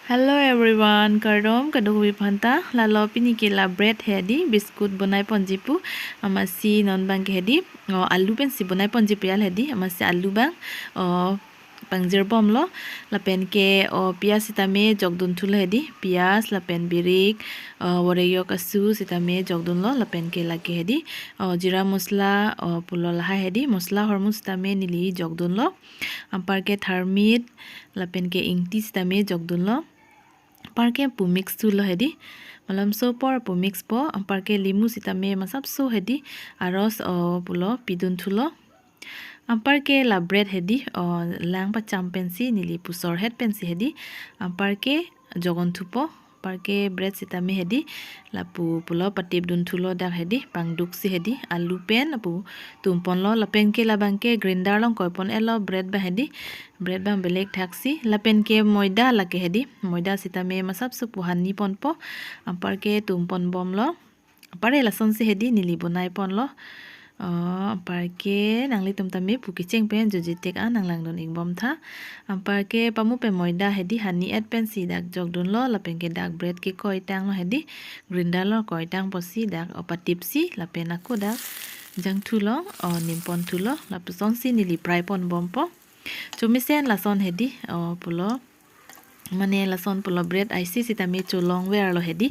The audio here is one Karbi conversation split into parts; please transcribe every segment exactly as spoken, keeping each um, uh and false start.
Hello everyone, kardom kadokave aphanta. Lalo pini ke la bread hedi, biscuit bonai ponji pu. Amatsi non abang ke hedi, o, alu pensi bonai ponji pu ya hedi. Amatsi alu abang, o, pangjir bomlo. Lapen ke, o, piyaj sitame jokdun thulo hedi. Piyaj lapen birik, o, vorek yok asu sitame jokdunlo. Lapen ke lake hedi, o, jeera masala, o, pulo lahai hedi. Masala hormu sitame neli jokdunlo. Anparke tharmit, lapen ke ingti sitame jokdunlo. Anparke pu mix thulo hedi. Malomso apor pu mix po. Anparke limu sitame masapso hedi. Aros, o, pulo pidun thulo. Anparke la bread hedi, o, lang pacham pensi neli pusor het pensi hedi. Anparke jokdun thupo. Anparke bread sitame hedi. Lapu pulo patipdun thulo dak hedi. Pangduksi hedi. Alu pen lapu tum ponlo. Lapen ke labang ke grinder along koi pon-etlo bread abang hedi. Bread abang belek thaksi. Lapen ke moida lake hedi. Moida sitame masapso pu hani ponpo. Anparke tum pon bomlo. Anpar lasonsi hedi neli bonai ponlo. O, anparke nanglitum tame pu kecheng pen juji tek an nanglangdun ik bomtha. Anparke pamu pen moida hedi hani et pensi dak jokdunlo, lapen ke dak bread ke koi tanglo hedi. Grinder along koi tang pusi dak, o, patipsi lapen ako dak jang thulo, o, nim pon thulo, lapusonsi neli fry pon bompo. Chomisen lason hedi, o, pulo. Mane lason pulo bread aisi sitame cholong verlo hedi.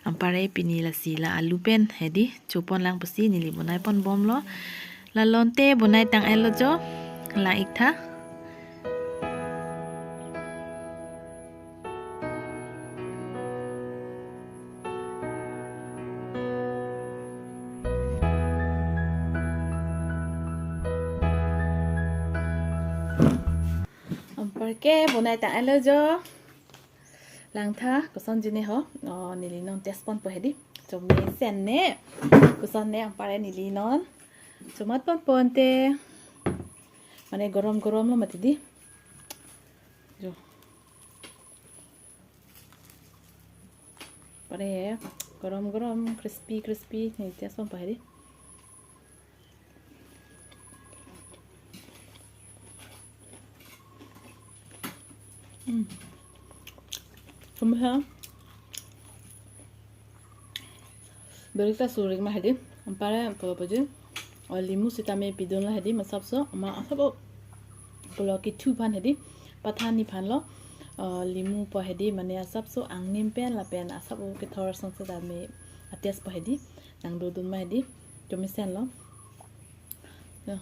Anpar pini lasi la alu pen hedi cho pon lang pusi neli bonai pon bomlo. Lalo ante bonai tang-etlo jo. Lang ik tha. Anparke bonai tang-etlo jo. Langtha, kosonji ne ho. O, neli non test ponpo hedi. Chomisen ne. Koson ne anpar neli non chomat ponpo ante. Mane gorom gorom lo mati di. Jo. Pare gorom gorom, crispy crispy, neli test ponpo hedi. Hmm. Kumha. Berita surik ma hedi. Anpar pulo puji. O, limu sitame pidunlo hedi masapso. Ama asap o. Pulo kethu aphan hedi. Pathan ni aphanlo. O, limu po hedi mane asapso angnim pen lapen asap o kethor asonsi tame a-test po hedi. Nang dodun ma hedi. Chomisen lo. Ya.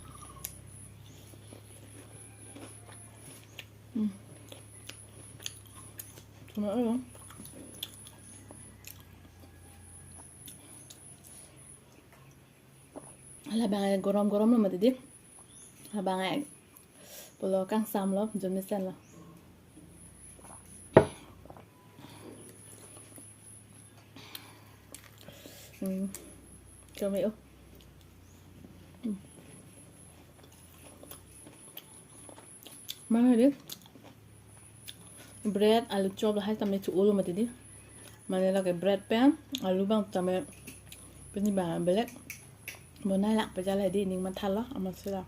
Hmm. Cuma lo. Labang gorom gorom lo mati di. Labang pulo kangsam lo, chomisen lo. Hmm. Chomi o. Hmm. Mane hedi. Bread, alu chop lahai tame cho-olo mati di. Mane lake bread pen alu abang tame pini abang belek bonai lang pejal hedi, ning mathalo amatsi la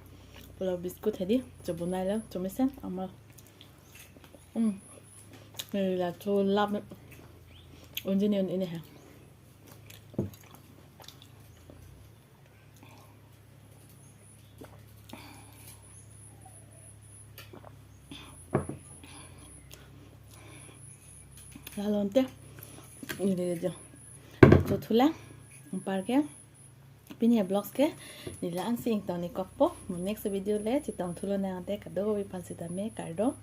pulo biscuit hedi cho bonailo chomisen ama. Hmm. Neli la cho lap unji ne un-e ne ha. Lalo ante neli jo cho thulang. Anparke pini a-vlogs ke neli la-ansi ingtong ik kokpo. Mo next video le chetong thulo nang ante kadokave aphan sitame kardom.